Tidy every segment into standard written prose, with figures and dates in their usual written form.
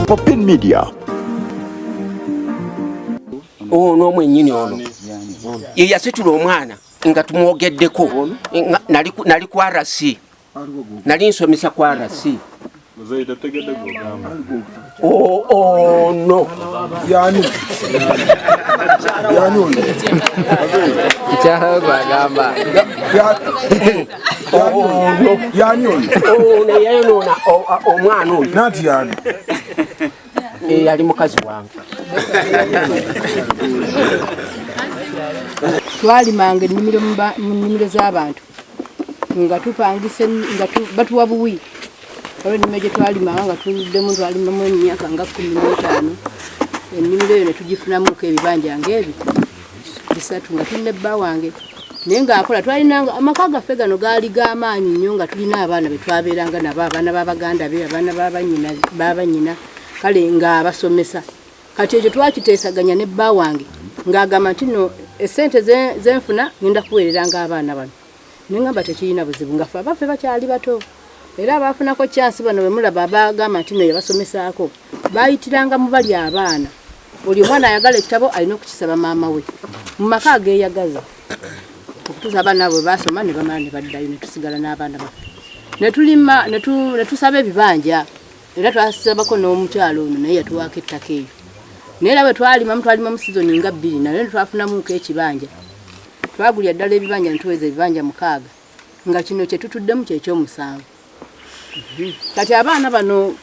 Popin Media. Ono mwennyini ono ye yasitula omwana nga tumwogeddeko. Nali ku RC, nali nsomesa ku RC. Ono yani yani ono Mukyala gwagamba ono yani ono ono yayonoona omwana oyo. Nanti yani Yali mukazi wange. Twalimanga ennimiro mu nnimiro z'abantu nga tupangisa nga batuwa buwi. Olwo ennimiro gye twalimanga nga tuliddemu, twalimamu emyaka nga 15. Ennimiro eyo ne tugifunamuko ebibanja ng'ebyo 3 nga tulina ebba wange. Naye ng'akola, twalinanga amaka gaffe gano gaali g'amaanyi nnyo, nga tulina abaana be twabeeranga nabo, abaana b'abaganda be, abaana b'abannyina, kale ng'abasomesa. Kati ekyo twakiteesaganya ne bba wange ng'agamba nti nno essente zenfuna ngenda kuweereranga abaana bano. Ne ngamba tekirina buzibu, nga ffe abaffe bakyali bato. Era abaafunako chance bano bwe mulaba abagamba nti nno yabasomesaako, baayitiranga mu bali abaana. Buli omwana ayagala ekitabo alina okukisaba maama we. Mu maka ageeyagaza. Okutuusa abaana bwe baasoma ne bamala ne baddayo, ne tusigala n'abaana baffe. Ne tulima, ne tusaba ebibanja. Era twasabako n'omukyalo ono naye yatuwaako ettaka eyo. Naye era bwe twalimamu, twalimamu sizoni nga 2, naye ne twafunamuko ekibanja. Twagulira ddala ebibanja ne tuweza ebibanja 6, nga kino kye tutuddemu kye ky'omusanvu. Kati abaana bano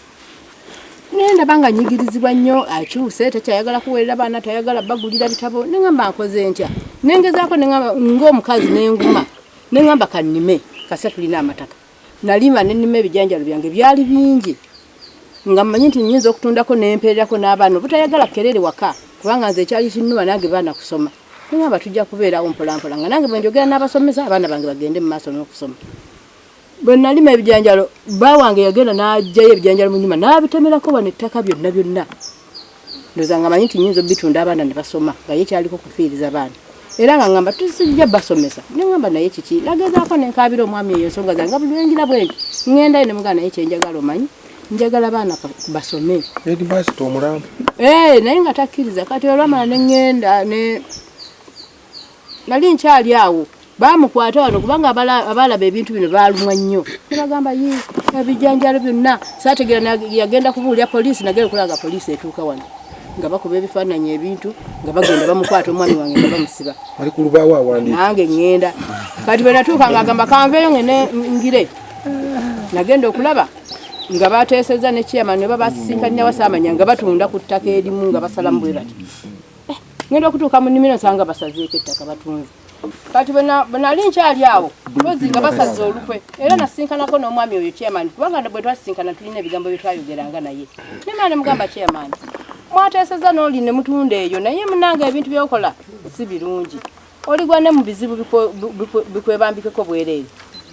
naye ndaba nga nyigirizibwa nnyo, akyuse, takyayagala kuweerera baana, tayagala bagulira bitabo. Ne ŋŋamba nkoze ntya? Ne ngezaako ne ŋŋamba ng'omukazi ne nguma. Ne ŋŋamba kannime, kasita tulina amataka. Nalima ne nnima ebijanjaalo byange byali bingi. Nga mmanyi nti nnyinza okutundako ne mpeererako n'abaana obutayagala kerere waka, kubanga nze ekyali kinnuma nange baana kusoma. Ne ŋŋamba tujja kubeerawo mpolampola nga nange bwe njogera n'abasomesa abaana bange bagende mu maaso n'okusoma. Bwe nalima ebijanjaalo, bba wange yagenda n'aggyayo ebijanjaalo mu nnyumba n'abitemerako wano ettaka byonna byonna. Ndowooza nga mmanyi nti nnyinza obbitunda abaana ne basoma, nga ye kyaliko kufiiriza baana. Era nga ŋŋamba tusijja basomesa. Ne ŋŋamba naye kiki? Nagezaako ne nkaabira omwami eyo ensonga zange nga buli lwe ngira bwe nti ŋŋendayo ne mugamba naye kye njagala omanyi, njagala baana basome. Headmaster omulamba. Naye nga takkiriza. Kati olwamala ne ŋŋenda ne nali nkyali awo. Baamukwata wano kubanga abaalaba ebintu bino baalumwa nnyo. Ne bagamba ye ebijanjaalo byonna. Saategeera yagenda kubuulira poliisi, nagenda okulaba nga poliisi etuuka wano. Nga bakuba ebifaananyi ebintu, nga bagenda bamukwata omwami wange nga bamusiba. Ali ku lubaawo awandiika. Nange ŋŋenda. Kati bwe natuuka ng'agamba kanveeyo ngende ngire. Nagenda okulaba nga bateesezza ne chairman ne babasisinkanira wasaamanya nga batunda ku ttaka erimu nga basalamu bwe bati. Ngenda okutuuka mu nnimiro nsanga basazeeko ettaka batunze. Kati bwe nali nkyali awo, mpozi nga basaze olukwe, era nasinkanako n'omwami oyo chairman, kubanga bwe twasisinkana tulina ebigambo bye twayogeranga naye. Ne maama ne mugamba chairman, mwateesezza n'oli ne mutunda eyo, naye munnange ebintu by'okola si birungi. Oligwa ne mu bizibu bikwebambikeko bwereere.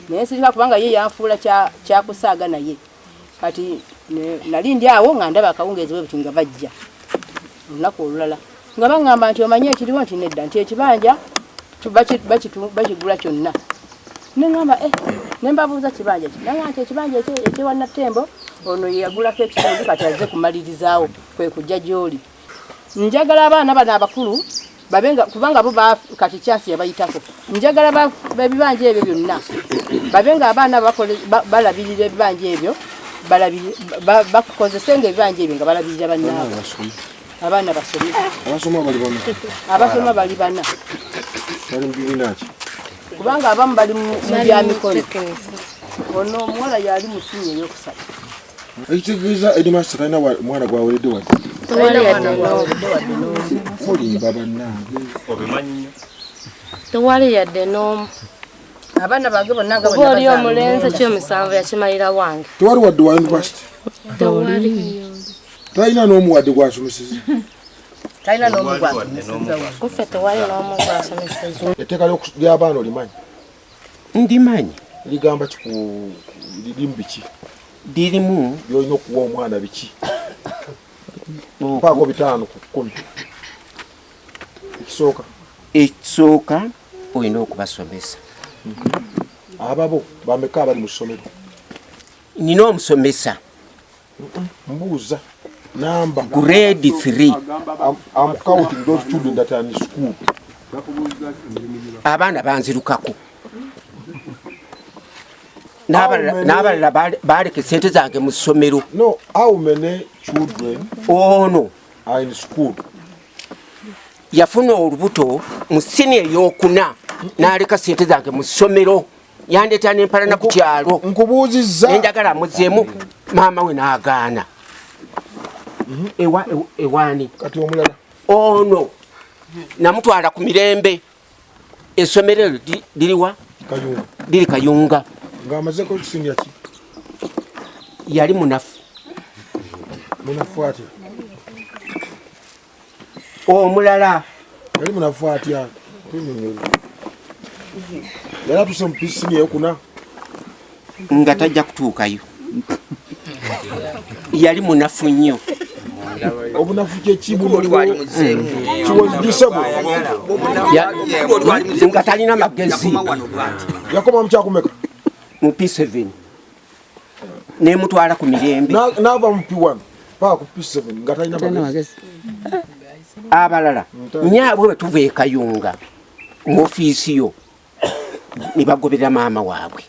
Naye nsirika kubanga ye yanfuula kyakusaaga naye. Kati nali ndi awo nga ndaba akawungeezi bwe buti nga bajja olunaku olulala. Nga baŋŋamba nti omanyi ekiriwo nti nedda, nti ekibanja bakigula kyonna. Ne ŋŋamba, ne mbabuuza kibanja ki? Naŋŋamba nti ekibanja eky'ewa Nattembo, ono ye yagulako ekitundu kati azze kumalirizaawo kwe kujja gy'oli. Njagala abaana bano abakulu babe nga, kubanga bo kati chance yabayitako. Njagala ebibanja ebyo byonna babe nga abaana balabirira ebibanja ebyo, bakozesenga ebibanja ebyo nga balabirira bannaabwe. Abaana basome. Abasoma bali bana. Abasoma bali bana. Bali mu bibiina ki? Kubanga abamu bali mu bya mikono. Ono omuwala yali mu siniya ey'okusatu. Ekitegeeza headmaster talina mwana gw'aweredde wadde. Talina mwana gw'aweredde wadde n'omu. Mulimba bannange. Obimanyi nnyo. Tewali yadde n'omu. Abaana bange bonna nga Oba oli bonna omulenzi bazaala. ekyomusanvu yakimalira wange. Tewali wadde wa university. Tewali. Talina n'omu wadde gw'asomeseza. Talina n'omu gw'asomeseza. Kuffe tewali n'omu gw'asomeseza. Etteeka ly'abaana olimanyi? Ndimanyi. Ligamba ki ku lirimu biki? Lirimu by'olina okuwa omwana biki? Mpaako 5 ku 10. Ekisooka. Ekisooka olina okubasomesa. Ababo bameka abali mu ssomero? Nina omusomesa. Mbuuza. Namba. Grade 3. I'm counting those children that are in school. Abaana banzirukako. N'abalala baleka sente zange mu ssomero. No, how many children ono are in school? Yafuna olubuto mu siniya ey'okuna n'aleka sente zange mu ssomero. Yandeeta n'empalana ku kyalo. Nkubuuzizza. Ne njagala amuzzeemu, maama we n'agaana. Ewaani? Kati omulala. Ono namutwala ku Mirembe. Essomero eryo liriwa? Kayunga. Liri Kayunga. Ng'amazeeko siniya ki? Yali munafu. Munafu atya? Omulala. Yali munafu atya? Tunyonyola. Yali atuse mu siniya eyokuna. Nga tajja kutuukayo. Yali munafu nnyo. Obunafu kye ki? Oli wali muzeemu. She was disabled. Nga talina magezi. Yakoma mu kyakumeka? Mu P7. Nemutwala ku Mirembe. N'ava mu P1 paka ku P7 nga talina magezi. Abalala nyaabwe bwe tuva e Kayunga mu ofiisi yo ne bagoberera maama waabwe.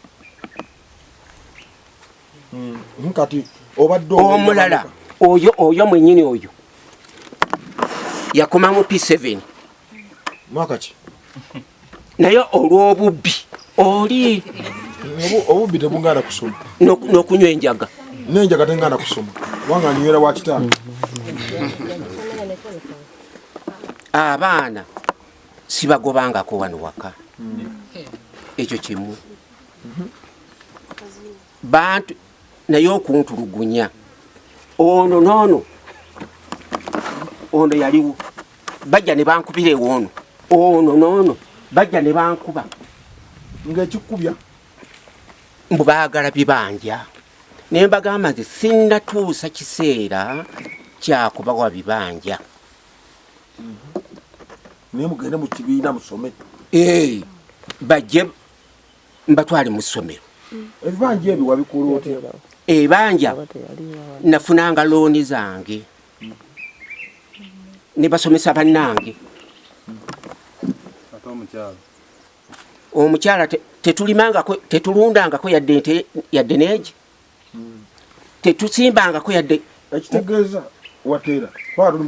Kati obadde omulala oyo mwennyini oyo yakoma mu P7. Mwaka ki? Naye olw'obubbi oli obubbi tebungaana kusoma n'okunywa enjaga. N'enjaga tengaana kusoma kubanga nywera wa kitange. Abaana sibagobangako wano waka. Ekyo kimu. Bantu naye okuntulugunya ono noono ono yaliwo bajja ne bankubira ewoono ono noono bajja ne bankuba ng'ekikubya mbu baagala bibanja. Ne mbagamba nti sinnatuusa kiseera kyakubawa bibanja. Naye mugende mu kibiina musome. Bajje mbatwale mu ssomero. Ebibanja ebyo wabikola otya? Ebanja nafunanga looni zange ne basomesa bannange. Ate omukyala? Omukyala tetulimangako, tetulundangako yadde ente yadde n'egi. Tetusimbangako yadde. Ekitegeeza wateera.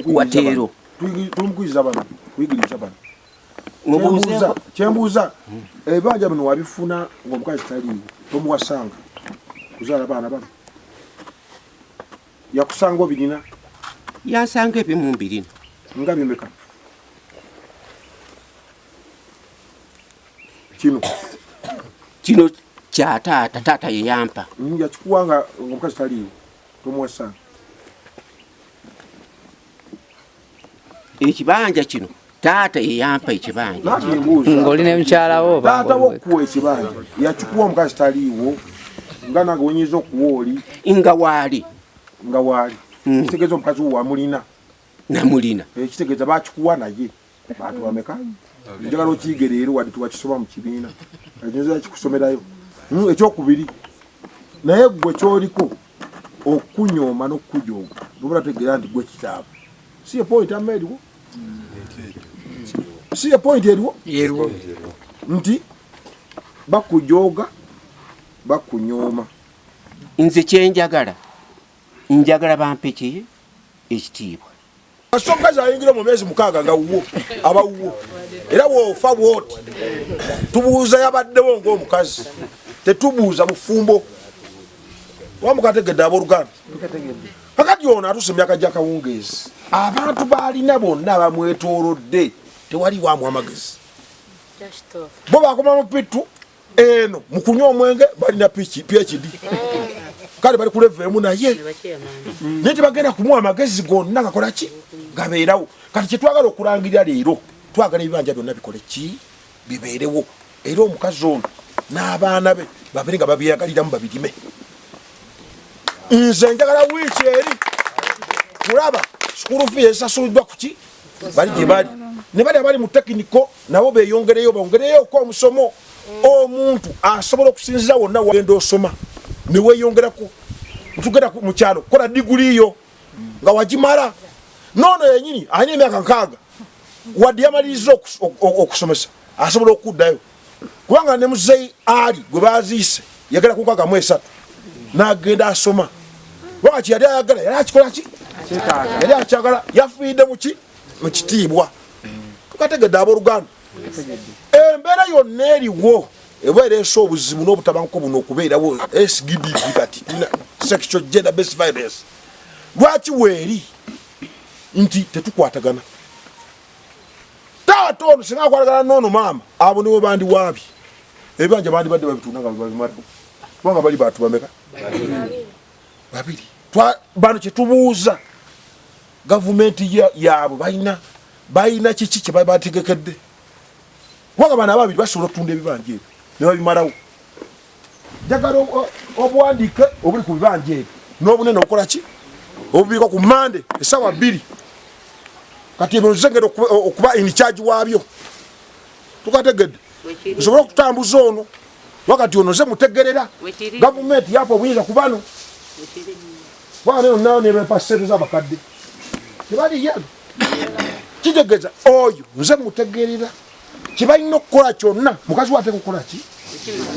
Wateero. Tuli mu kuyigiriza bano, kuyigiriza bano. Kyembuuza ebibanja bino wabifuna ng'omukazi taliiwo, tomuwasanga kuzaala baana bano. Yakusanga obirina? Yansanga ebimu mbirina. Nga bimeka? Kino. Kino kya taata, taata ye yampa. Yakikuwa nga omukazi taliiwo, tomuwasanga. Ekibanja kino taata ye yampa ekibanja. Ng'oli ne mukyala wo taata wo okuwa ekibanja yakikuwa omukazi taliiwo, nga nange wenyinza okuwa oli. Nga waali. Nga waali. Kitegeeza omukazi wo wamulina. Namulina. Ekitegeeza bakikuwa naye. Bantu bameka? Njagala okiyige leero wadde tuwakisoma mu kibiina. Ekiyinza kikusomerayo. Ekyokubiri naye ggwe ky'oliko okunyooma n'okukujooga lubula tegeera nti gwe kitaabwe. Si ye point amma eriwo? Si ye point eriwo? Nti bakujooga bakunyooma. Nze kye njagala, njagala bampe ki ekitiibwa. Kasita omukazi ayingira mu myezi 6 nga wuwo aba wuwo, era woofa bw'oti tubuuza yabaddewo ng'omukazi, tetubuuza bufumbo. Oba mukategedde abooluganda? Kakati ono atuuse emyaka gy'akawungeezi, abantu baalina bonna abamwetoolodde tewaliwo amuwa amagezi. Bo bakoma mu P2 eno mu kunywa omwenge balina PhD, kale bali ku level emu naye naye tebagenda kumuwa amagezi gonna gakola ki gabeerawo. Kati kye twagala okulangirira leero, twagala ebibanja byonna bikole ki bibeerewo, era omukazi ono n'abaana be babeere nga babyeyagaliramu babirime. Nze njagala wiiki eri kulaba school fee esasuliddwa ku ki bali gye bali, ne bali abali mu tekiniko nabo beeyongereyo bongereyoko omusomo. Omuntu asobola okusinziira wonna wagenda osoma ne weeyongerako. Tugenda mu kyalo kukola diguli yo. Nga wagimala. Noono yenyini alina emyaka 60 wadde yamaliriza okusomesa asobola okuddayo, kubanga ne muzeeyi Ali gwe baziise yagenda ku 63 n'agenda asoma, kubanga kyeyali ayagala yali akikola ki, yali akyagala, yafiiridde muki, mu kitiibwa. Tukategedde abooluganda, embeera yonna eriwo eba ereese obuzibu n'obutabanguko buno okubeerawo. SGBV kati tulina sexual gender based violence. Lwaki weeri nti tetukwatagana? Taata ono singa akwatagana n'ono maama, abo niwe bandiwaabye ebibanja, bandibadde babitunda nga babimalawo, kubanga bali bantu bameka? Babiri. Bano kyetubuuza gavumenti yaabwe, balina kiki kye bategekedde? Kubanga bano ababiri basobola okutunda ebibanja ebyo ne babimalawo. Njagala obuwandiike obuli ku bibanja ebyo n'obunene obukola ki, obubiika ku Mande essaawa 2. Kati ebyo nze ngenda okuba in charge waabyo. Tukategedde? Nsobole okutambuza ono wakati ono nze mutegerera. Gavumenti yapa obuyinza ku bano, kubanga neno nayo nebempa sente z'abakadde tebaliyo. Kitegeeza oyo nze mutegerera kyebalina okukola kyonna. Mukazi we ateeka okukola ki,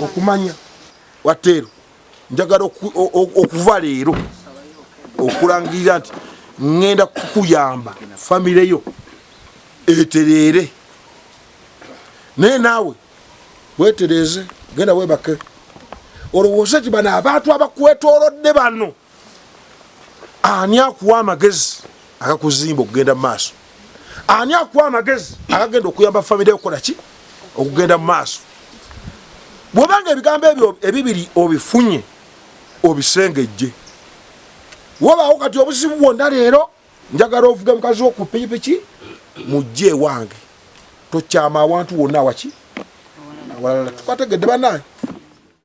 okumanya wateero. Njagala okuva leero okulangirira nti ŋŋenda kukuyamba famire yo etereere, naye naawe wetereeze, genda webake, olowooze nti bano abantu abakwetoolodde bano ani akuwa amagezi agakuzimba okugenda mu maaso, ani akuwa amagezi agagenda okuyamba famire okukola ki, okugenda mu maaso. Bw'obanga ebigambo ebyo ebibiri obifunye, obisengejje. Wobaawo kati obuzibu bwonna leero, njagala ovuge mukazi wo ku pikipiki mujje ewange, tokyama awantu wonna awaki awalala. Tukategedde bannange?